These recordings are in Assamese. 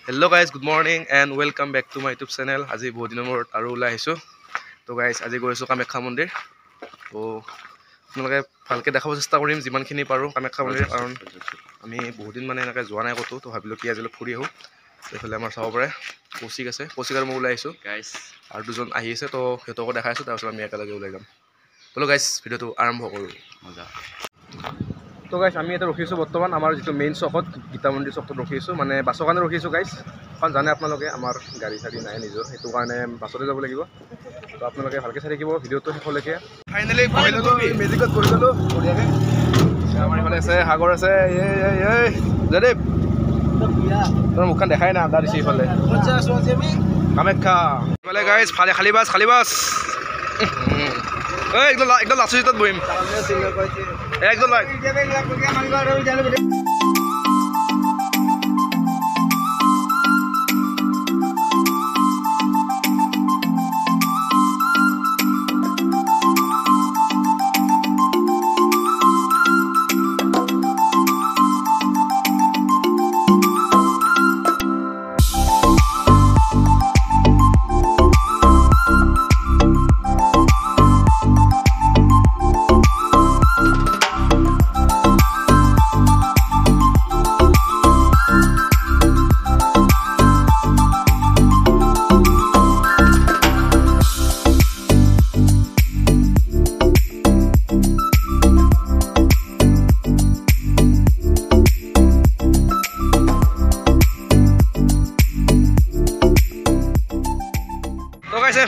Hello guys, good morning and welcome back to my YouTube channel. আজি বহুত দিনৰ মূৰত আৰু ওলাই আহিছোঁ। তো গাইজ, আজি গৈ আছোঁ কামাখ্যা মন্দিৰ। তো আপোনালোকে ভালকৈ দেখাব চেষ্টা কৰিম যিমানখিনি পাৰোঁ কামাখ্যা মন্দিৰ, কাৰণ আমি বহুত দিন মানে এনেকৈ যোৱা নাই ক'তো। তো ভাবিলোঁ কি আজি অলপ ফুৰি আহোঁ। এইফালে আমাৰ চাব পাৰে কৌশিক আছে, কৌশিক আৰু মই ওলাই আহিছোঁ গাইজ, আৰু দুজন আহি আছে, তো সিহঁতকো দেখাই আছোঁ, তাৰপিছত আমি একেলগে ওলাই যাম। ব'লো গাইজ, ভিডিঅ'টো আৰম্ভ কৰোঁ। মজা। তো গাইজ, আমি ইয়াতে ৰখিছোঁ বৰ্তমান আমাৰ যিটো মেইন চকত, গীতা মন্দিৰ চকটোত ৰখিছোঁ, মানে বাছৰ কাৰণে ৰখিছোঁ গাইজ। কাৰণ জানে আপোনালোকে আমাৰ গাড়ী চাড়ী নাই নিজৰ, সেইটো কাৰণে বাছতে যাব লাগিব। তো আপোনালোকে ভালকৈ চাই থাকিব ভিডিঅ'টো শেষলৈকে। ফাইনেলি বহি ল'লোঁ, মেজিকত বহি ল'লোঁ বঢ়িয়াকৈ। আমাৰ ইফালে আছে সাগৰ আছে, এই জয়দীপ, তোৰ মুখখন দেখাই নাই, আড্ডা দিছে ইফালে। কামাখ্যা ইফালে গাইজ, খালী খালী বাছ, খালী বাছ। এই একদম একদম লাষ্ট চিটত বহিম, একদম লাইট।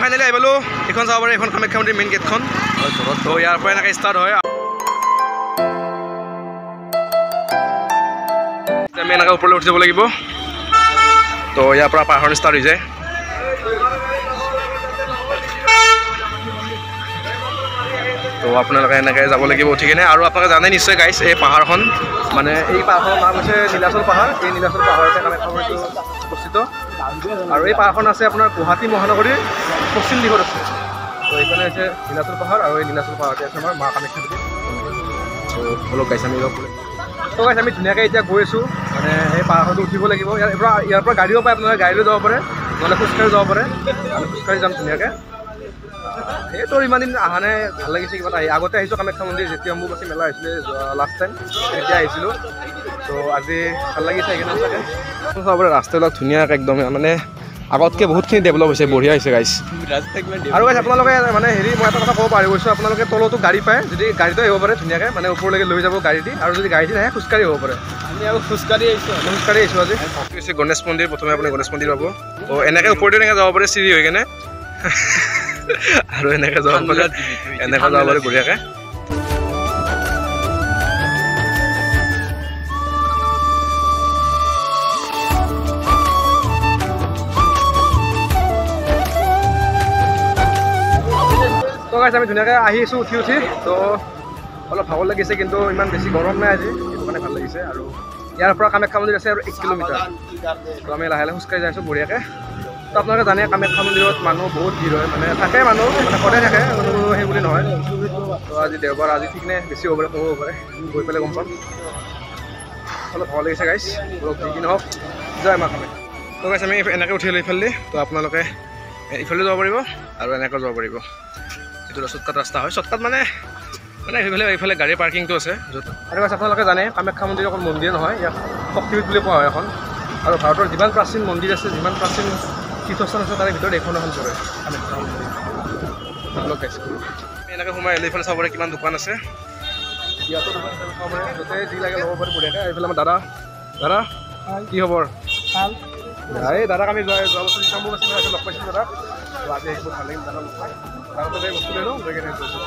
ফাইনেলি আহি পালোঁ। এইখন চাব পাৰে, এইখন কামাখ্যা মন্দিৰ মেইন গেটখন। তো ইয়াৰ পৰা এনেকৈ ষ্টাৰ্ট হয়। আমি এনেকৈ ওপৰলৈ উঠি যাব লাগিব। তো ইয়াৰ পৰা পাহাৰ ষ্টাৰ্ট হৈ যায়। তো আপোনালোকে এনেকৈ যাব লাগিব উঠি কিনে। আৰু আপোনালোকে জানে নিশ্চয় গাইজ, এই পাহাৰখন মানে এই পাহাৰখনৰ নাম হৈছে নীলাচল পাহাৰ। এই নীলাচল পাহাৰতে কামাখ্যা মন্দিৰটো অৱস্থিত। আৰু এই পাহাৰখন আছে আপোনাৰ গুৱাহাটী মহানগৰীৰ পশ্চিম দিশত আছে। তো এইখনে হৈছে নীলাচল পাহাৰ, আৰু এই নীলাচল পাহাৰতে আছে আমাৰ মা কামাখ্যা দেৱী। তো অলপ গাইছ আমি, তো গাইছ আমি ধুনীয়াকৈ এতিয়া গৈ আছোঁ। মানে সেই পাহাৰখনটো উঠিব লাগিব। ইয়াৰ পৰা গাড়ীও পায়, আপোনালোকে গাড়ী লৈ যাব পাৰে, নহ'লে খোজকাঢ়ি যাব পাৰে। আমি খোজকাঢ়ি যাম ধুনীয়াকৈ। সেইটো ইমান দিন অহা নাই, ভাল লাগিছে কিবা এটা আহি। আগতে আহিছোঁ কামাখ্যা মন্দিৰ যেতিয়া অম্বুবাচী মেলা হৈছিলে লাষ্ট টাইম, তেতিয়া আহিছিলোঁ। তো আজি ভাল লাগিছে সেইকাৰণে সঁচাকৈ। চাব পাৰে ৰাস্তাবিলাক ধুনীয়াকৈ একদম, মানে আগতকৈ বহুতখিনি ডেভেলপ হৈছে, বঢ়িয়া হৈছে গাইজ। আৰু গাইজ আপোনালোকে মানে হেৰি, মই এটা কথা ক'ব পাৰি গৈছোঁ, আপোনালোকে তলতো গাড়ী পায়, যদি গাড়ীটো আহিব পাৰে ধুনীয়াকৈ, মানে ওপৰলৈকে লৈ যাব গাড়ী দি। আৰু যদি গাড়ী দি নাহে খোজকাঢ়ি আহিব পাৰে। আমি আকৌ খোজকাঢ়ি আহিছোঁ, খোজকাঢ়ি আহিছোঁ আজি। হৈছে গণেশ মন্দিৰ, প্ৰথমে আপুনি গণেশ মন্দিৰ পাব। তো এনেকৈ ওপৰতে এনেকৈ যাব পাৰে চিৰি হৈ কেনে, আৰু এনেকৈ যাব পাৰে, এনেকৈ যাব পাৰে বঢ়িয়াকৈ। তো গাইজ, আমি ধুনীয়াকৈ আহি আছোঁ উঠি উঠি। তো অলপ ভাগৰ লাগিছে, কিন্তু ইমান বেছি গৰম নাই আজি, সেইটো কাৰণে ভাল লাগিছে। আৰু ইয়াৰ পৰা কামাখ্যা মন্দিৰ আছে আৰু 1 কিলোমিটাৰ। তো আমি লাহে লাহে খোজকাঢ়ি যাই আছোঁ বঢ়িয়াকৈ। তো আপোনালোকে জানে কামাখ্যা মন্দিৰত মানুহ বহুত ভিৰ হয়, মানে থাকে মানুহ, মানে সদায় থাকে, সেই বুলি নহয়। তো আজি দেওবাৰ, আজি ঠিক নাই, বেছি হ'ব পাৰে কম হ'ব পাৰে, গৈ পেলাই গম পাম। অলপ ভাল লাগিছে গাইজ, অলপ যি কি নহওক, জয় মা কামাখ্যা। তো গাইজ, আমি এনেকৈ উঠি আহিলোঁ ইফালেদি। তো আপোনালোকে ইফালে যাব পাৰিব আৰু এনেকৈ যাব পাৰিব। এইটো শ্বৰ্টকাট ৰাস্তা হয়। শ্বৰ্টকাট মানে মানে সেইফালে এইফালে গাড়ী পাৰ্কিংটো আছে য'ত। আৰু গাইজ, আপোনালোকে জানে কামাখ্যা মন্দিৰ অকল মন্দিৰ নহয়, ইয়াক শক্তিপীঠ বুলি কোৱা হয় এখন। আৰু ভাৰতৰ যিমান প্ৰাচীন মন্দিৰ আছে, যিমান প্ৰাচীন তীৰ্থস্থান আছে, তাৰে ভিতৰত এইখন এখন পৰে কামাখ্যা মন্দিৰ। গাইজ, এনেকৈ সোমাই আহিলে এইফালে চাব পাৰে কিমান দোকান আছে। ইয়াতো দোকান চাব পাৰে, য'তে যি লাগে ল'ব পাৰে বঢ়িয়াকৈ। এইফালে আমাৰ দাদা, দাদা কি খবৰ? ভাল। এই দাদাক আমি যোৱা যোৱা বছৰ যেতিয়া অম্বুবাচী মেলা লগ পাইছিলোঁ দাদাক। তো আজি আহিব ভাল লাগিল দাদা লগ পাই। দাদাৰ বস্তু লৈ লওঁ, লৈ কেনে গৈছোঁ।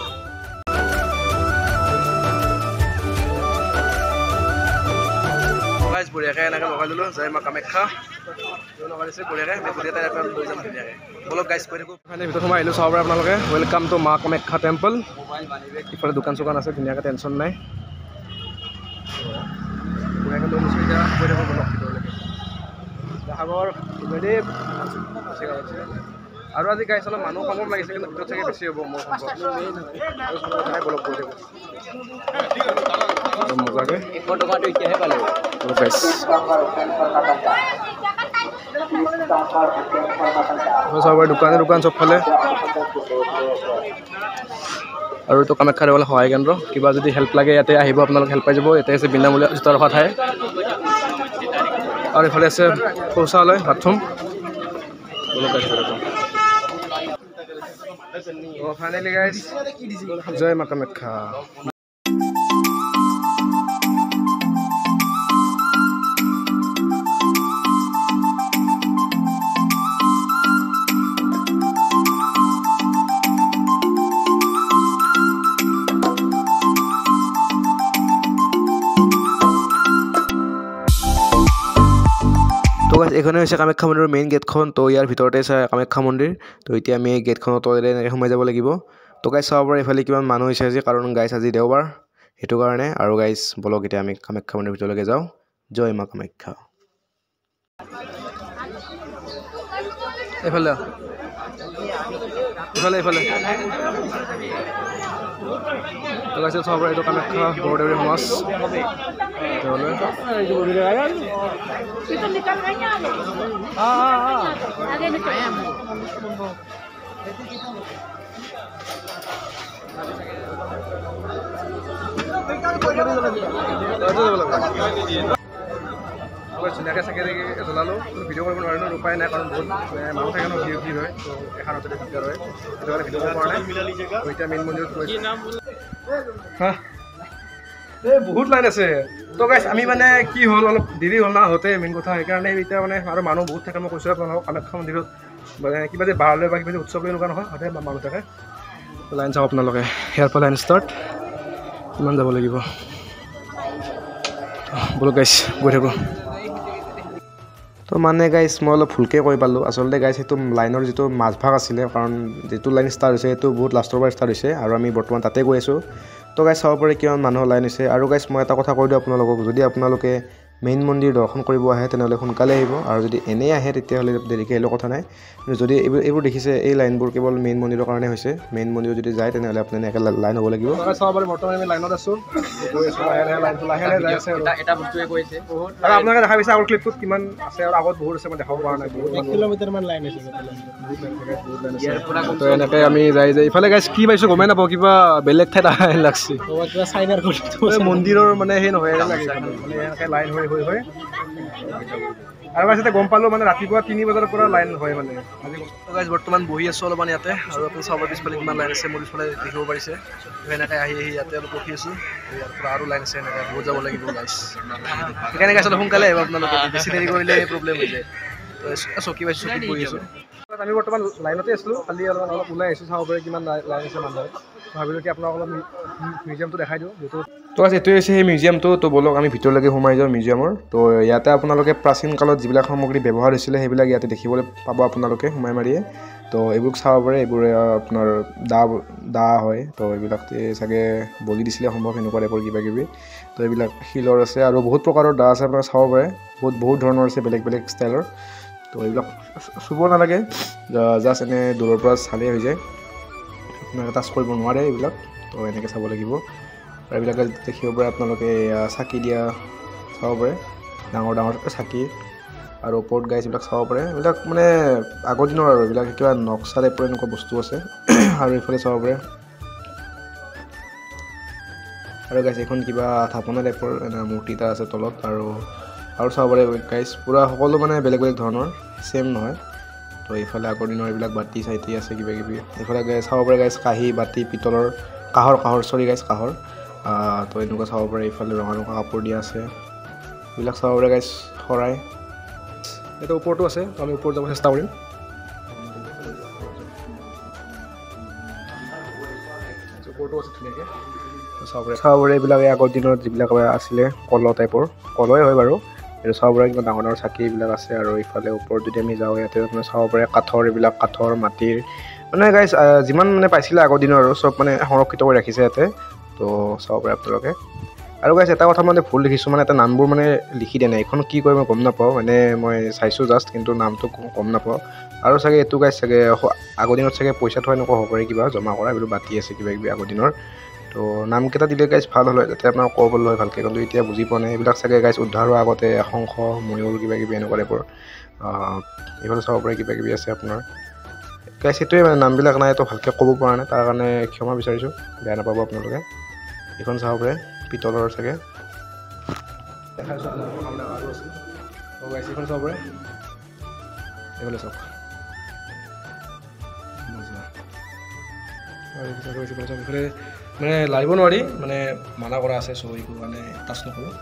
গাইজ, বঢ়িয়াকৈ এনেকৈ লগাই ল'লোঁ, জয় মা কামাখ্যা লগাই দিছে বঢ়িয়াকৈ। আমি বঢ়িয়া তাই লৈ যাম ধুনীয়াকৈ। বলক গাইজ, কৈ থাকোঁ। ফাইনেলি ভিতৰত সোমাই আহিলোঁ, চাব পাৰে আপোনালোকে। Welcome to মা কামাখ্যা টেম্পল। ইফালে দোকান চোকান আছে ধুনীয়াকৈ, টেনশ্যন নাই। বঢ়িয়াকৈ লৈ লৈছোঁ, এতিয়া গৈ থাকোঁ বলক ভিতৰলৈকে। সাগৰ জয়দীপ আৰু আজি গাইজ অলপ মানুহ কম লাগিছে, কিন্তু ভিতৰত চাগে বেছি হ'ব মোৰ সম্ভৱ। বলক গৈ থাকোঁ মজাকৈ। 100 টকাটো এতিয়াহে পালোঁ। গাইজ। চাব পাৰে দোকানে দোকান চবফালে। আৰু এইটো কামাখ্যা দেৱালয় সহায় কেন্দ্ৰ, কিবা যদি হেল্প লাগে ইয়াতে আহিব, আপোনালোক হেল্প পাই যাব। ইয়াতে আছে বিনামূলীয়া জোতা ৰখা ঠাই। আৰু এইফালে আছে শৌচালয়, বাথৰুম। ফাইনেলি গাইজ, জয় মা কামাখ্যা। তো গাইজ, এইখনে হৈছে কামাখ্যা মন্দিৰৰ মেইন গেটখন। তো ইয়াৰ ভিতৰতে আছে কামাখ্যা মন্দিৰ। তো এতিয়া আমি এই গেটখনৰ তলেৰে এনেকৈ সোমাই যাব লাগিব। তো গাইজ চাব পাৰে এইফালে কিমান মানুহ হৈছে আজি, কাৰণ গাইজ আজি দেওবাৰ, সেইটো কাৰণে। আৰু গাইজ বলক এতিয়া আমি কামাখ্যা মন্দিৰৰ ভিতৰলৈকে যাওঁ। জয় মা কামাখ্যা। এইফালে এইফালে এইফালে তো গাইজ চাব পাৰে এইটো কামাখ্যা বৰদেউৰী সমাজ। ধুনীয়াকৈ চাকি জ্বলালোঁ, কিন্তু ভিডিঅ' কৰিব নোৱাৰিলোঁ, উপায় নাই, কাৰণ বহুত মানুহ থাকে ন, ভিৰ ভিৰ হয়, তো এখনতে দিগদাৰ হয়, সেইটো কাৰণে ভিডিঅ' কৰিব পৰা নাই। এতিয়া মেইন মন্দিৰত গৈছোঁ। হা, এই বহুত লাইন আছে। তো গাইজ আমি মানে কি হ'ল, অলপ দেৰি হ'ল না আহোঁতে, মেইন কথা সেইকাৰণে এতিয়া মানে আৰু মানুহ বহুত থাকে। মই কৈছোঁ আপোনালোকক কামাখ্যা মন্দিৰত মানে কিবা যে বাৰ লৈ বা কিবা যে উৎসৱ লৈ এনেকুৱা নহয়, সদায় মানুহ থাকে। লাইন চাওক আপোনালোকে, ইয়াৰ পৰা লাইন ষ্টাৰ্ট, কিমান যাব লাগিব। ব'লক গাইজ গৈ থাকোঁ। তো মানে গাইজ মই অলপ ভুলকৈ কৈ পালোঁ। আচলতে গাইজ সেইটো লাইনৰ যিটো মাজভাগ আছিলে, কাৰণ যিটো লাইন ষ্টাৰ্ট হৈছে সেইটো বহুত লাষ্টৰ পৰা ষ্টাৰ্ট হৈছে, আৰু আমি বৰ্তমান তাতে গৈ আছোঁ। তো গাইজ চাব পাৰে কিমান মানুহৰ লাইন হৈছে। আৰু গাইজ মই এটা কথা কৈ দিওঁ আপোনালোকক, যদি আপোনালোকে মেইন মন্দিৰ দৰ্শন কৰিব আহে তেনেহ'লে সোনকালে আহিব, আৰু যদি এনেই আহে তেতিয়াহ'লে দেৰিকৈ আহিলেও কথা নাই। কিন্তু যদি এইবোৰ দেখিছে, এই লাইনবোৰ কেৱল মেইন মন্দিৰৰ কাৰণে হৈছে। মেইন মন্দিৰত যদি যায় তেনেহ'লে আপুনি এনেকৈ লাইন হ'ব লাগিব। চাব পাৰে বৰ্তমান আমি লাইনত আছোঁ, গৈ আছোঁ লাহে লাহে, লাইনটো লাহে লাহে যাই আছে। আৰু আপোনালোকে দেখা পাইছে আগৰ ক্লিপটোত কিমান আছে, আৰু আগত বহুত আছে, মই দেখাব পৰা নাই। বহুত কিলোমিটাৰমান লাইন আছে, বহুত লাইন আছে। তো এনেকৈ আমি যাই যাই ইফালে গাইজ কি পাইছোঁ গমেই নাপাওঁ, কিবা বেলেগ ঠাইত অহা লাগছে, মন্দিৰৰ মানে সেই নহয় লাগে, মানে এনেকৈ লাইন হৈ হৈ হৈ। আৰু গাইজ এতিয়া গম পালোঁ মানে ৰাতিপুৱা 3 বজাৰ পৰা লাইন হয় মানে। আজি গাইজ বৰ্তমান বহি আছোঁ অলপমান ইয়াতে, আৰু আপুনি চাব পিছফালে কিমান লাইন আছে, মোৰ পিছফালে দেখিব পাৰিছে। সেনেকৈ আহি আহি ইয়াতে অলপ ৰখি আছোঁ, ইয়াৰ পৰা আৰু লাইন আছে, এনেকৈ বহুত যাব লাগিব গাইজ। সেইকাৰণে গাইজ অলপ সোনকালে আহিব আপোনালোকে, বেছি দেৰি কৰিলে প্ৰব্লেম হৈ যায়। তো চকী পাইছোঁ, চকীত বহি আছোঁ। আমি বৰ্তমান লাইনতে আছিলোঁ, খালি অলপমান অলপ ওলাই আহিছোঁ, চাব পাৰে কিমান লাইন আছে মানুহৰ। ভাবিলোঁ কি আপোনাক অলপ মিউজিয়ামটো দেখাই দিওঁ যিহেতু। তো আজি এইটোৱে হৈছে সেই মিউজিয়ামটো। তো ব'লক আমি ভিতৰলৈকে সোমাই যাওঁ মিউজিয়ামৰ। তো ইয়াতে আপোনালোকে প্ৰাচীন কালত যিবিলাক সামগ্ৰী ব্যৱহাৰ হৈছিলে সেইবিলাক ইয়াতে দেখিবলৈ পাব আপোনালোকে সোমাই মাৰিয়ে। তো এইবোৰ চাব পাৰে, এইবোৰ আপোনাৰ দা হয়, তো এইবিলাক চাগে বলি দিছিলে সম্ভৱ, সেনেকুৱা টাইপৰ কিবা কিবি। তো এইবিলাক শিলৰ আছে আৰু বহুত প্ৰকাৰৰ দা আছে, আপোনালোকে চাব পাৰে, বহুত বহুত ধৰণৰ আছে, বেলেগ বেলেগ ষ্টাইলৰ। তো এইবিলাক চুব নালাগে, জাষ্ট এনে দূৰৰ পৰা চালেই হৈ যায়, আপোনালোকে টাচ কৰিব নোৱাৰে এইবিলাক। তো এনেকৈ চাব লাগিব। আৰু এইবিলাক দেখিব পাৰে আপোনালোকে, চাকি দিয়া চাব পাৰে, ডাঙৰ ডাঙৰ চাকি। আৰু ওপৰত গাইজ এইবিলাক চাব পাৰে, এইবিলাক মানে আগৰ দিনৰ আৰু এইবিলাক কিবা নক্সা টাইপৰ এনেকুৱা বস্তু আছে। আৰু এইফালে চাব পাৰে, আৰু গাইজ এইখন কিবা থাপনা টাইপৰ মূৰ্তি এটা আছে তলত। আৰু আৰু চাব পাৰে গাইজ পূৰা সকলো মানে বেলেগ বেলেগ ধৰণৰ, ছেম নহয়। তো এইফালে আগৰ দিনৰ এইবিলাক বাতি চাতি আছে কিবা কিবি। এইফালে চাব পাৰে গাইজ কাঁহী বাতি পিতলৰ কাঁহৰ কাঁহৰ চৰি গাইজ কাঁহৰ। তো এনেকুৱা চাব পাৰে। এইফালে ৰঙা ৰঙা কাপোৰ দিয়া আছে, এইবিলাক চাব পাৰে গাইজ শৰাই। এইটো ওপৰতো আছে, তো আমি ওপৰত যাব চেষ্টা কৰিম। ওপৰতো আছে ধুনীয়াকৈ চাব পাৰে। চাব পাৰে এইবিলাক আগৰ দিনত যিবিলাক আছিলে কলহ টাইপৰ, কলহে হয় বাৰু এইটো। চাব পাৰে কিমান ডাঙৰ ডাঙৰ চাকি এইবিলাক আছে। আৰু ইফালে ওপৰত যদি আমি যাওঁ, ইয়াতে আপোনাৰ চাব পাৰে কাঠৰ, এইবিলাক কাঠৰ মাটিৰ মানে গাইজ যিমান মানে পাইছিলে আগৰ দিনৰ আৰু চব মানে সংৰক্ষিত কৰি ৰাখিছে ইয়াতে। তো চাব পাৰে আপোনালোকে। আৰু গাইজ এটা কথা মানে ভুল দেখিছোঁ, মানে এটা নামবোৰ মানে লিখি দিয়া নাই, এইখন কি কয় মই গম নাপাওঁ, মানে মই চাইছোঁ জাষ্ট, কিন্তু নামটো গম নাপাওঁ। আৰু চাগে এইটো গাইজ চাগে আগৰ দিনত চাগে পইচা থোৱা এনেকুৱা হ'ব পাৰে, কিবা জমা কৰা এইবোৰ বাতি আছে কিবা কিবি আগৰ দিনৰ। তো নামকেইটা দিলে গাইজ ভাল হ'ল হয়, যাতে আপোনাক ক'ব পাৰিলোঁ হয় ভালকৈ, কিন্তু এতিয়া বুজি পোৱা নাই। এইবিলাক চাগে গাইজ উদ্ধাৰ হোৱাৰ আগতে শংখ ময়ূৰ কিবা কিবি এনেকুৱা টাইপৰ। এইফালে চাব পাৰে কিবা কিবি আছে আপোনাৰ। গাইছ সেইটোৱে মানে নামবিলাক নাই তো ভালকৈ ক'ব পৰা নাই, তাৰ কাৰণে ক্ষমা বিচাৰিছোঁ, বেয়া নাপাব আপোনালোকে। এইখন চাব পাৰে পিতলৰ চাগে, দেখাইছোঁ আপোনালোকৰ আৰু আছে। গাইছ এইখন চাব পাৰে, এইফালে চাওক মজা। এইফালে মানে লাৰিব নোৱাৰি, মানে মানা কৰা আছে, চ' এইবোৰ মানে টাচ নকৰোঁ,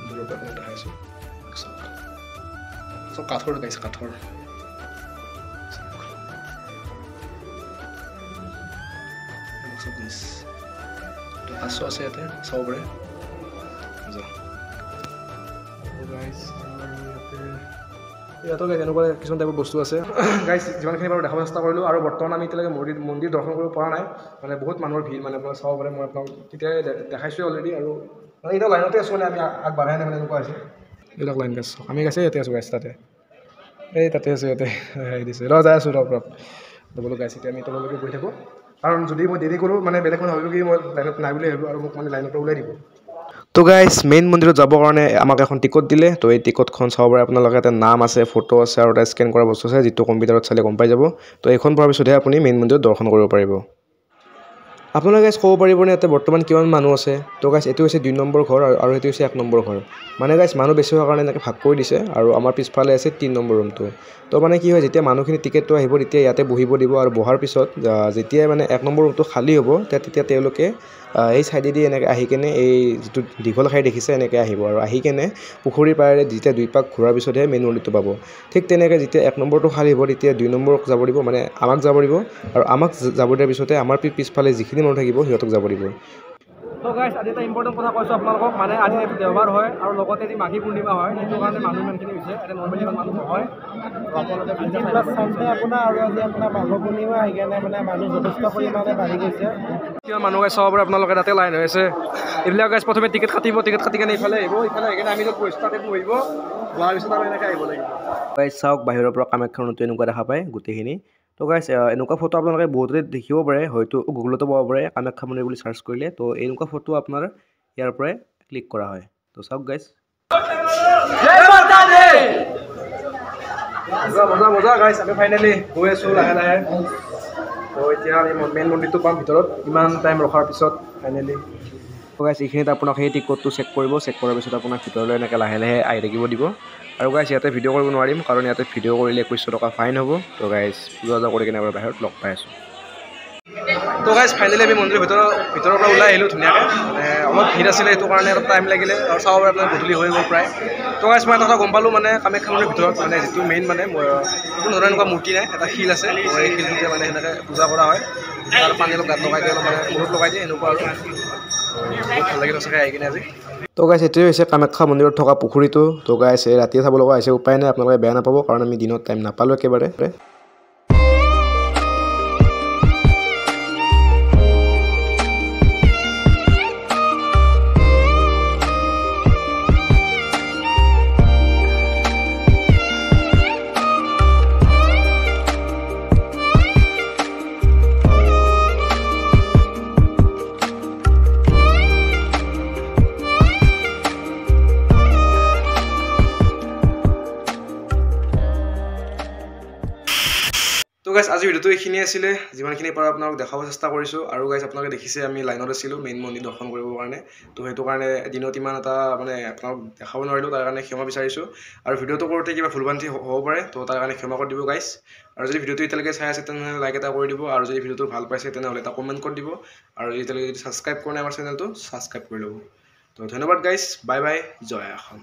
দূৰৰ পৰা আপোনাক দেখাইছোঁ। চব কাঠৰ গাইছ, কাঠৰ। কাছ আছে ইয়াতে চাব পাৰে। ইয়াতো গাইছ এনেকুৱা কিছুমান টাইপৰ বস্তু আছে। গাইছ যিমানখিনি বাৰু দেখাব চেষ্টা কৰিলোঁ। আৰু বৰ্তমান আমি এতিয়ালৈকে মন্দিৰ দৰ্শন কৰিব পৰা নাই, মানে বহুত মানুহৰ ভিৰ, মানে আপোনাক চাব পাৰে। মই আপোনাক তেতিয়াই দেখাইছোঁৱে অলৰেডি। আৰু মানে এতিয়া লাইনতে আছোঁ, মানে আমি আগবাঢ়াই নাই, মানে এনেকুৱা হৈছে। এইবিলাক লাইন গাছ, আমি গাছে ইয়াতে আছোঁ গাইছ, তাতে এই তাতে আছোঁ, ইয়াতে হেৰি দিছে ৰ যাই আছোঁ, ৰহ ৰহ বোলো গাইছ। এতিয়া আমি তললৈকে গৈ থাকোঁ, কাৰণ যদি মই দেৰি কৰোঁ মানে বেলেগ মানুহ ভাবিব কি মই লাইনত নাই বুলি ভাবিব, আৰু মোক মানে লাইনৰ পৰা ওলাই দিব। তো গাইছ মেইন মন্দিৰত যাবৰ কাৰণে আমাক এখন টিকট দিলে। তো এই টিকটখন চাব পাৰে আপোনালোকে, ইয়াতে নাম আছে, ফটো আছে, আৰু এটা স্কেন কৰা বস্তু আছে, যিটো কম্পিউটাৰত চালে গম পাই যাব। তো এইখন পোৱাৰ পিছতহে আপুনি মেইন মন্দিৰত দৰ্শন কৰিব পাৰিব। আপোনালোকে গাইছ ক'ব পাৰিবনে ইয়াতে বৰ্তমান কিমান মানুহ আছে? তো গাইছ এইটো হৈছে 2 নম্বৰ ঘৰ আৰু সেইটো হৈছে 1 নম্বৰ ঘৰ। মানে গাইছ মানুহ বেছি হোৱাৰ কাৰণে এনেকৈ ভাগ কৰি দিছে। আৰু আমাৰ পিছফালে আছে 3 নম্বৰ ৰুমটো। তো মানে কি হয়, যেতিয়া মানুহখিনি টিকেটটো আহিব তেতিয়া ইয়াতে বহিব দিব, আৰু বহাৰ পিছত যেতিয়াই মানে 1 নম্বৰ ৰুমটো খালী হ'ব তেতিয়া তেওঁলোকে এই ছাইডেদি এনেকৈ আহি কেনে এই যিটো দীঘল শাৰী দেখিছে এনেকৈ আহিব, আৰু আহি কেনে পুখুৰীৰ পাৰেৰে যেতিয়া 2 পাক ঘূৰাৰ পিছতহে মেইন মন্দিৰটো পাব। ঠিক তেনেকৈ যেতিয়া 1 নম্বৰটো খালী হ'ব তেতিয়া 2 নম্বৰক যাব দিব, মানে আমাক যাব দিব, আৰু আমাক যাব দিয়াৰ পিছতে আমাৰ পিছফালে যিখিনি মানুহ থাকিব সিহঁতক যাব দিব। তো গাইছ আজি এটা ইম্পৰ্টেণ্ট কথা কৈছোঁ আপোনালোকক, মানে আজি যিহেতু দেওবাৰ হয় আৰু লগতে যি মাঘী পূৰ্ণিমা হয়, সেইটো কাৰণে মানুহ ইমানখিনি হৈছে, এতিয়া নৰ্মেলি ইমান মানুহ নহয়। আপোনালোকে আপোনাৰ আৰু আজি আপোনাৰ মাঘ পূৰ্ণিমা, সেইকাৰণে মানে মানুহ যথেষ্ট পৰিমাণে বাঢ়ি গৈছে। কিমান মানুহ গাইছ চাব পাৰে আপোনালোকে, তাতে লাইন হৈ আছে। এইবিলাক গাইছ প্ৰথমে টিকেট কাটিব, টিকেট কাটি কেনে ইফালে আহিব, ইফালে আহি কেনে আমি য'ত বহিছোঁ তাতে বহিব, বহাৰ পিছত আৰু এনেকৈ আহিব লাগিব। গাইছ চাওক বাহিৰৰ পৰা কামাখ্যা মন্দিৰটো এনেকুৱা দেখা পায় গোটেইখিনি। তো গাইছ এনেকুৱা ফটো আপোনালোকে বহুততে দেখিব পাৰে, হয়তো গুগলতো পাব পাৰে কামাখ্যা মন্দিৰ বুলি চাৰ্চ কৰিলে। তো এনেকুৱা ফটো আপোনাৰ ইয়াৰ পৰাই ক্লিক কৰা হয়। তো চাওক গাইছ, মজা মজা গাইছ, আমি ফাইনেলি গৈ আছোঁ লাহে লাহে। তো এতিয়া আমি মেইন মন্দিৰটো পাম ভিতৰত, ইমান টাইম ৰখাৰ পিছত ফাইনেলি। তো গাইছ এইখিনিত আপোনাক সেই টিকটটো চেক কৰিব, চেক কৰাৰ পিছত আপোনাক ভিতৰলৈ এনেকৈ লাহে লাহে আহি থাকিব দিব। আৰু গাইছ ইয়াতে ভিডিঅ' কৰিব নোৱাৰিম, কাৰণ ইয়াতে ভিডিঅ' কৰিলে 2100 টকা ফাইন হ'ব। তো গাইছ পূজা চূজা কৰি কিনে এবাৰ বাহিৰত লগ পাই আছোঁ। তো গাইছ ফাইনেলি আমি মন্দিৰৰ ভিতৰৰ পৰা ওলাই আহিলোঁ ধুনীয়াকৈ। মানে অলপ ভিৰ আছিলে, সেইটো কাৰণে অলপ টাইম লাগিলে, আৰু চাব পাৰে আপোনাৰ গধূলি হৈ গ'ল প্ৰায়। তো গাইছ মই এটা কথা গম পালোঁ, মানে কামাখ্যা মন্দিৰৰ ভিতৰত মানে যিটো মেইন মানে কোনো ধৰণৰ এনেকুৱা মূৰ্তি নাই, এটা শিল আছে, এই শিলটোতে মানে সেনেকৈ পূজা কৰা হয়, আৰু পানী অলপ গাত লগাই দিয়ে, অলপ মানে মূৰত লগাই দিয়ে এনেকুৱা। আৰু বহুত ভাল লাগিল সঁচাকৈ আহি কিনে আজি। তো গাইছ এইটোৱে হৈছে কামাখ্যা মন্দিৰত থকা পুখুৰীটো। তো গাইছ এই ৰাতিয়ে চাব লগা হৈছে, উপায় নাই, আপোনালোকে বেয়া নাপাব, কাৰণ আমি দিনত টাইম নাপালোঁ একেবাৰে। তো গাইছ আজি ভিডিঅ'টো এইখিনিয়ে আছিলে, যিমানখিনি পাৰোঁ আপোনালোক দেখাব চেষ্টা কৰিছোঁ। আৰু গাইছ আপোনালোকে দেখিছে আমি লাইনত আছিলোঁ মেইন মন্দিৰ দৰ্শন কৰিবৰ কাৰণে, তো সেইটো কাৰণে দিনত ইমান এটা মানে আপোনালোক দেখাব নোৱাৰিলোঁ, তাৰ কাৰণে ক্ষমা বিচাৰিছোঁ। আৰু ভিডিঅ'টো কৰোঁতে কিবা ভুল ভ্ৰান্তি হ'ব পাৰে, তো তাৰ কাৰণে ক্ষমা কৰি দিব গাইছ। আৰু যদি ভিডিঅ'টো এতিয়ালৈকে চাই আছে তেনেহ'লে লাইক এটা কৰি দিব, আৰু যদি ভিডিঅ'টো ভাল পাইছে তেনেহ'লে এটা কমেণ্ট কৰি দিব, আৰু এতিয়ালৈকে যদি ছাবস্ক্ৰাইব কৰা নাই আমাৰ চেনেলটো ছাবস্ক্ৰাইব কৰি ল'ব। তো ধন্যবাদ গাইছ, বাই বাই, জয় অসম।